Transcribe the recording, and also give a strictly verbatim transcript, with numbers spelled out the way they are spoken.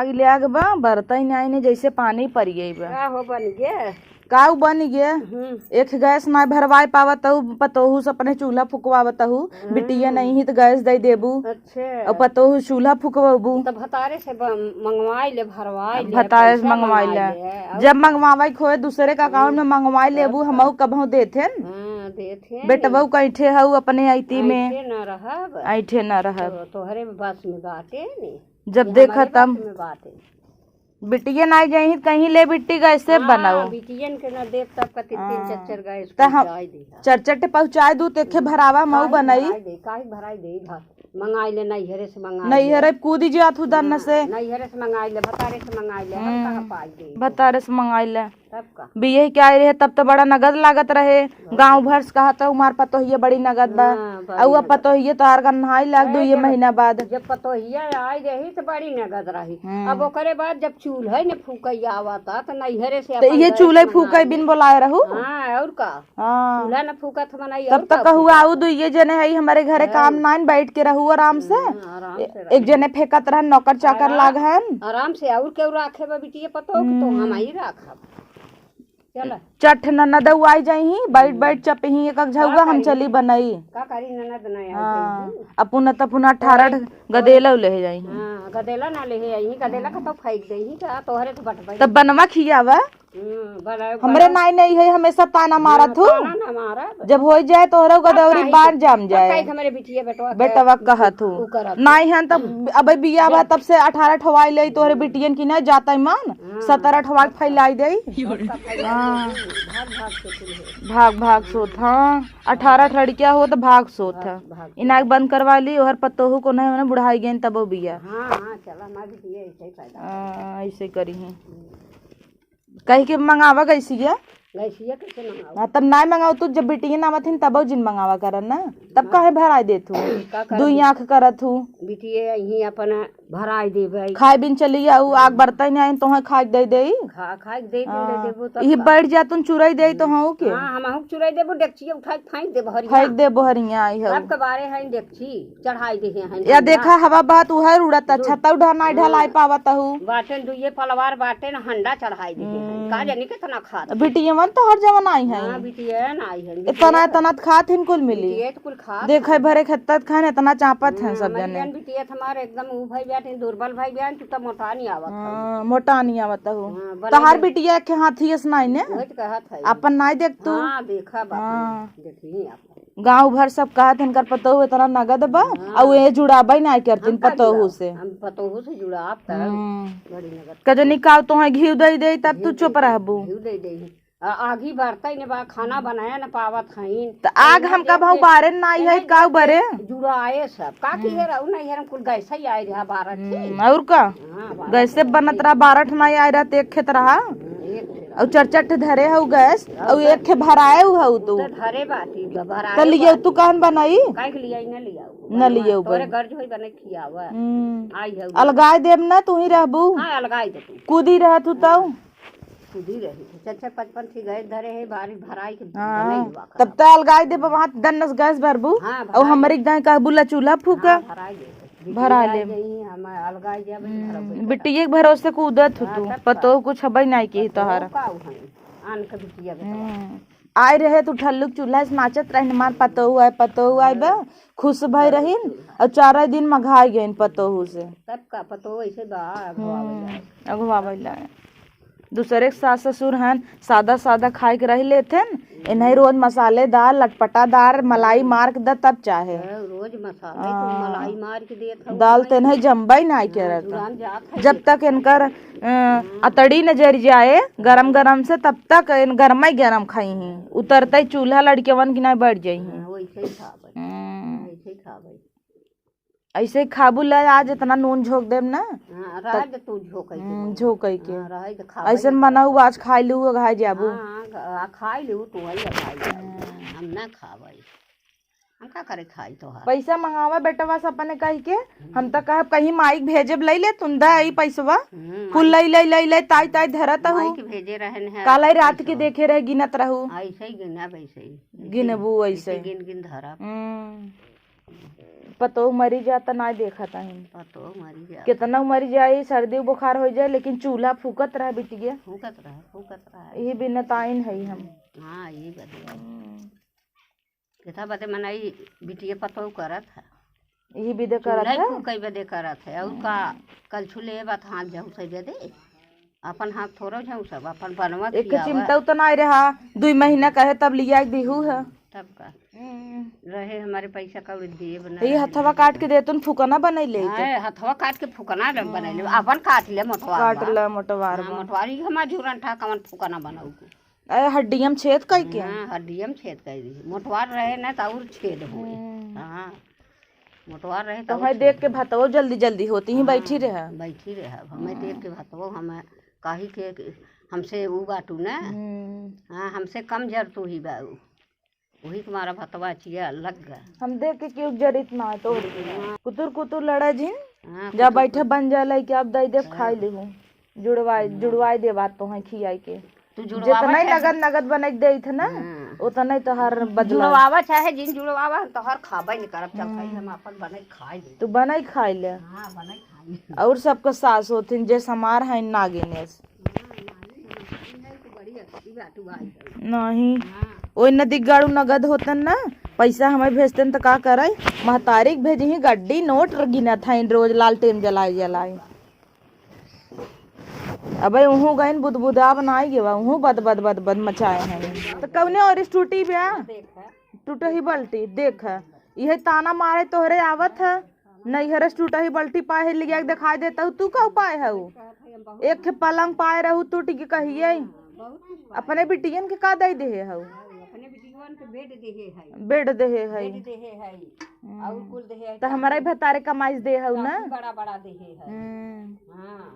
आग ले आग बा, बरतई नाई ने जैसे पानी पड़ गई बा। का हो बन गे? का उ बन गे? हम्म। एक गैस ना भरवाए पावत हूँ, पतोहू से अपने चूल्हा फुकवावत हूँ, हम्म। बिटिया नहीं ही तो गैस दे देबू। अच्छा। और पतोहू चूल्हा फुकवाबू। तो भतारे से ब-, मंगवाई ले, भरवाई ले, भतारे से पैसा मंगवाई मंगवाई ले। ले, और जब मंगवावे के होए दूसरे का अकाउंट में मंगवाई लेबू, तब हमहू कबहू देथे न। हाँ, देथे न। बेटवा कैठे हऊ अपने आईती में। ऐठे न रहब। ऐठे न रहब। तो तोहरे बस में बाटे ने। जब ये देखा हमारे तब बस में बाटे। बिटिया ना जाई कहीं ले बिट्टी गैसे हाँ, बनाओ। बिटियन के ना देब तब का तीन तीन हाँ। चार चार गैस त हम पहुँचाई दिहा। चार चार ठे पहुँचाई दू, तेखे भरावा मऊ काहे बनाई। भराई दे, काहे भराई दे, भा-, मंगाई ले नैहरे से मंगाई ले। नैहरे कूदी जात हूँ दन्न हाँ, से। नैहरे से मंगाई ले, भतारे से मंगाई ले, हम हम्म। कहाँ पाई दे। भतारे से मंगाई ले। तब का? बियाह के आए रहे तब तो बड़ा नगद लागत रहे। गाँव भर से कहत हूँ, "हमार पतोहिया बड़ी नगद बा।" हाँ, बड़ी अउ अब नगद। पतोहिया तो आर गन्हाई लाग दो ये जब, महीना बाद। जब पतोहिया आई रही तो बड़ी नगद रही। हम्म। अब ओकरे बाद जब चूल्हे न फूकैया आवता तो नैहरे से तो अपन ये गैस चूल्हे मंगा फूकै ले। बिन बोलाए रहू? हाँ, और का? हाँ। चूल्हा न फूकत मनई तब और तो का कहू फूकत? आऊ दुइये जने है हमारे घरे हाँ। काम नाइन बैठ के रहू आराम से। हाँ, आराम से ए-, रहू। एक जने फेंकत रहन नौकर चाकर आराम, लाग हन। आराम से और केहू राखे बा बिटिया पतोह के तो हम्म। हम ही राखब। चला। चट ननद आई जाई ही, बैठ हम्म। बैठ चपही एक एक का झउआ हम करी? चली बनई। का करी ननद ना आई हाँ, जाई ही? अपुन त अपुन अठारह तो गदेला ले जाई ही। हाँ, गदेला ना ले आई ही, गदेला का तो फेंक दे ही का तोहरे तो बटबै। तब बनवा खियावा। हम्म, बड़ा, हमरे बड़ा। नाई नहीं है, हमेशा ताना हाँ, मारत हूँ। ताना ना मारब। जब हो जाए तोहरो अब गदौरी काहे बांध के, जाम अब जाए। काहे के हमरे बिटिया बेटवा के बेटवा कहत हूँ। उ करत हूँ। नाई हन तब अबे बिया बा जब तब से अठारह ठवाई ले तोहरे बिटियन की ना जाता ईमान, हाँ। सत्रह ठवाई फैलाई दे। सबका फैलाई हाँ। दे, भाग भाग के चुल हो। भाग भाग सोत, हाँ। अठारह ठड़किया हो तो भाग सोत भाग, है। भाग इनाक सोत। बंद करवा ली, ओहर पतोहू को नहीं, उन्हें बुढ़ाई गई तब बिया। हाँ, हाँ, चला, हमार बिटिया ऐसे ही पैदा हाँ, ऐसे करी है। हम्म। कही के मंगावा गैसिया? गैसिया कैसे मंगावा? हाँ, तब नाय मंगावा तू, जब बिटिया ना आवत हिन तब जिन मंगावा करन ना, तब हाँ। काहे भराई देत हूँ? का करत दुई हूँ? आँख करत हूँ। बिटिया यहीं अपन भराई देबै। खाए बिन चली आऊ, आग बरतै नाय आइन, तोहे खाए के दे देई। खा, खाए के दे दे, हाँ। दे देबो तब यही का? बैठ जा, तुम चुराई देई तो हूँ के? हाँ, हम आहू चुराई देबो, डेकचिया उठाए के फेंक देबो हरिया। फेंक देबो हरिया, आई हऊ। सबके बारे हैं डेकची। चढ़ाई देहे हैं या ठंडा। देखा, हवा बहत उहर उड़त, जो छत्ता उढ़ा नाई ढलाई हाँ। पावत हूँ। बाटेन दुइये पलवार बाटेन, हंडा चढ़ाई देहे हैं। हम्म। का जानी कितना खात हैं। बिटियवन तो हर जवन आई हैं। हाँ, बिटियन आई हैं। इतना, बिटिया इतना तो खात हिन कुल मिली। बिटिया तो कुल खात देखे हैं। भरे खेतत खान इतना चापत हैं हाँ, सब हमारी जने। बहन बिटिया तो हमारे एकदम ऊ भाई बाटेन, दुर्बल भाई बाटेन, तू तो मोटा नहीं आवत हूँ। हाँ, मोटा नहीं आवत हूँ। हाँ, तोहार बनाई बिटिया के हाथी अस नाई ने? वही तो कहत है। अपन नाई देख तू? हाँ, देखा बाप हाँ। देखी आप। गाँव भर सब कहत, "इनकर पतोहू इतना नगद बा, हाँ। अउ ये जुड़ाबे नाई करतीन हम का पतोहू जुड़ाब? से।" हम पतोहू से जुड़ाब तब। हम्म। बड़ी नगद। कजनी काव तोहे घीव दे दे, तब तू घीव चुप दे दे, रहबू। घीव दे दे। आ, आगी बरतै न बा, खाना बनाया न पावत हईन। त आग इन्हें हम देख कबहू के, बारे नाई है, इन्हें काव देख के बरे? जुड़ाए सब। का की हम्म। हेर, उ नहीं हेर, कुल गैसे ही आए रहा बारह ठे। हम्म, और का? हाँ, बारह गैसे ठे बनत रहा, बारह ठे नाई आए रहा, त एक खेत रहा। हम्म, एक खेत रहा। और चरचट धरे हऊ गैस, और और का? एक खे भराए हऊ तू। तो धरे बाटी, ब-, भराए त लियो बाटी। तू कहन बनाई? काहे के लियाई, न लियाऊ। न लियो तोरे बन। गर्ज होई बने खियावा। हम्म। आई हऊ। अलगाए देब ना, तू ही रहबू। हाँ, अलगाए दे तू। कूदी रहत हू तऊ। हाँ। कूदी रही। चार चार पाँच पाँच ठे गैस धरे है, बारी भराई के हाँ। बनाई हुआ तब करब। त अलगाए देब, वहाँ दन्नस गैस भरबू। हाँ, और भराई। हमरे एक दाएं कहबू ला चूल्हा फूका। हाँ, भराई दे। भरा बिटिया लेब। गई, हम अलगाए जाबे, हम्म, भरबे करब। बिटिया के भरोसे कूदत हू हाँ, तू। तब का? पतोह कुछ हबे नाई की पतोह तोहार। का हई? आन के बिटिया बेटवा। हम्म। आए रहे तू ठल्लुक चूल्हा से नाचत रहिन, "हमार पतोहू आए, पतोहू आए बा।" खुश भई रहिन और चार दिन मघाई गइन पतोहू से। तब का पतोहू ऐसे बा, अगवावे हम्म, जाए। अगवावे जाए। दूसरे के सास ससुर हन, सादा सादा खाए के रह लेथिन, इन्हें रोज मसालेदार, लटपटादार, मलाई मार के द तब चाहे। हाँ, रोज मसाले तो हाँ। मलाई मार के देत हऊ दाल भाई। तेनही जम्बई नाई हाँ, करत। जुड़ान जात है जब तक इनकर अ, अतड़ी न जरि जाए गरम गरम से, तब तक इन गरमई गरम खाई ही। उतरते चूल्हा लड़िकवन की नाई बैठ जाई ही। हाँ, वैसे ही खाबै। हम्म। वैसे ही खाबै। ऐसे ही खाबू ले, आज इतना नून झोंक देब ना। हाँ, रह दे तू झोंकै के हम्म, बोल। झोंकै के। हाँ, रह दे खाबै ऐसन ना बनाऊ करब। आज खाई लू, अघाई जाबू। हाँ, हाँ, खा-, खाई लू तू, वही अघाई जाबू। हम्म। हम ना खाबै। हम का करे खाई तोहार? पैसा मंगावा बेटवा से अपने कहि के, हम त कहब कहीं माई के भेजेब, लई ले तुन द ई पैसवा। हम्म, कुल माई लई, लई, लई, लई, ताई, ताई धरत माई हऊ। के भेजे रहन है काले रात के पैसवा। देखे रहे, गिनत रहू। ऐसे ही गिनब, ऐसे ही। गिनबू ऐसे। ऐसे गिन, गिन धरब। हम्म। पतोह मरी जाता, ना देखत आइन। पतोह मरी जाता। कितना मरी जाए, सर्दी बुखार हो जाए, लेकिन चूल्हा फूकत रहे बिटिया। फूकत रहे, फूकत रहे। यही बिनताइन है हम। हाँ, यही बदे। हम्म। केथा बदे मनई बिटिया पतोह करत है। यही बिदे करत चूल्हा है। फूके बदे करत है। और का, कल छुले बात हाथ जाऊ से बदे। अपन हाथ थोड़ो जाऊ सब, अपन बनवा एक खियावा। चिमटा उतना आए रहा, दुई महीना कहे तब लिया के दिहू है। तब का। हम्म। रहे हमारे पैसा कौड़ी दिए बना ये रहे। हथवा काट के देतुन, फुकना बनई ले तो। हाँ, हथवा काट के फुकना ले बनई ले। हम्म। अपन काट ले मोटवार काट बा। ले मोटवार हाँ, बा। मोटवारी हमार जुरन था, कवन फुकना बनाऊ को। ए, हड्डियम छेद कई के। हाँ, हड्डियम छेद कई दी। मोटवार रहे ना तो और छेद होए। हम्म। हाँ, मोटवार रहे तो तो और है छेद देख के होए। भतवो जल्दी जल्दी होती ही हाँ, बैठी रहे। बैठी रहे। हमें देख के भतवो हम काहे के हमसे ऊ बाटू ना। हम्म। हाँ, हमसे कम जर तू ही बाऊ। वही तुम्हारा भतवा चिया लग गया। हम देख के क्यों जरित ना है तोहरी। हाँ। कुतुर कुतुर लड़ा जिन। हाँ, जा कुतुर बैठे कुतुर। बन जा लाई के अब दई देब हाँ। खाई लेहू। जुड़वाई, हम्म। जुड़वाई दे बात तो है खियाई के। तू जुड़वावा जितना ही चाहे। नगद नगद बनाई के देत है ना, हाँ। उतना ही तोहार बदला। जुड़वावा चाहे जिन जुड़वावा, हम तोहार खाबे नहीं करब, चल खाई हम्म। हम अपन बनाई खाई ले। तू बनाई खाई ले। हाँ, बनाई खाई ले। और सबके सास होथिन, जे समार है नागिनेस। हाँ, नागिन, नागिन है तो बड़ी अच्छी बात हुआ है। नहीं। हाँ। ओई नदी गाड़ू नगद होतन ना, पैसा हमें भेजतन तो का करे? महतारी के भेजी ही गड्डी नोट गिनत है रोज लालटेन जलाए जलाए। अबे उहू गइन बुदबुदा बनाई गेवा, उहू बद बद बद बद मचाए हैं। तो कौने और टूटी ब्या? टूटही बल्टी, देख। इहे ताना मारे तोहरे आवत है। नैहर से टूटही बल्टी पाए है, लिया के दिखाई देता हूँ। तू का पाए है उ? एक ठे पलंग पाए रहू टूट के कहिए। अपने बिटियन के का दे देहे हऊ? अपने बिटियन के बेड देहे है। बेड देहे है। बेड देहे है। हम्म। और कुल देहे है। तो हमारा ही भतारे कमाइस दे हऊ ना? काफी बड़ा बड़ा देहे है। हम्म। हाँ।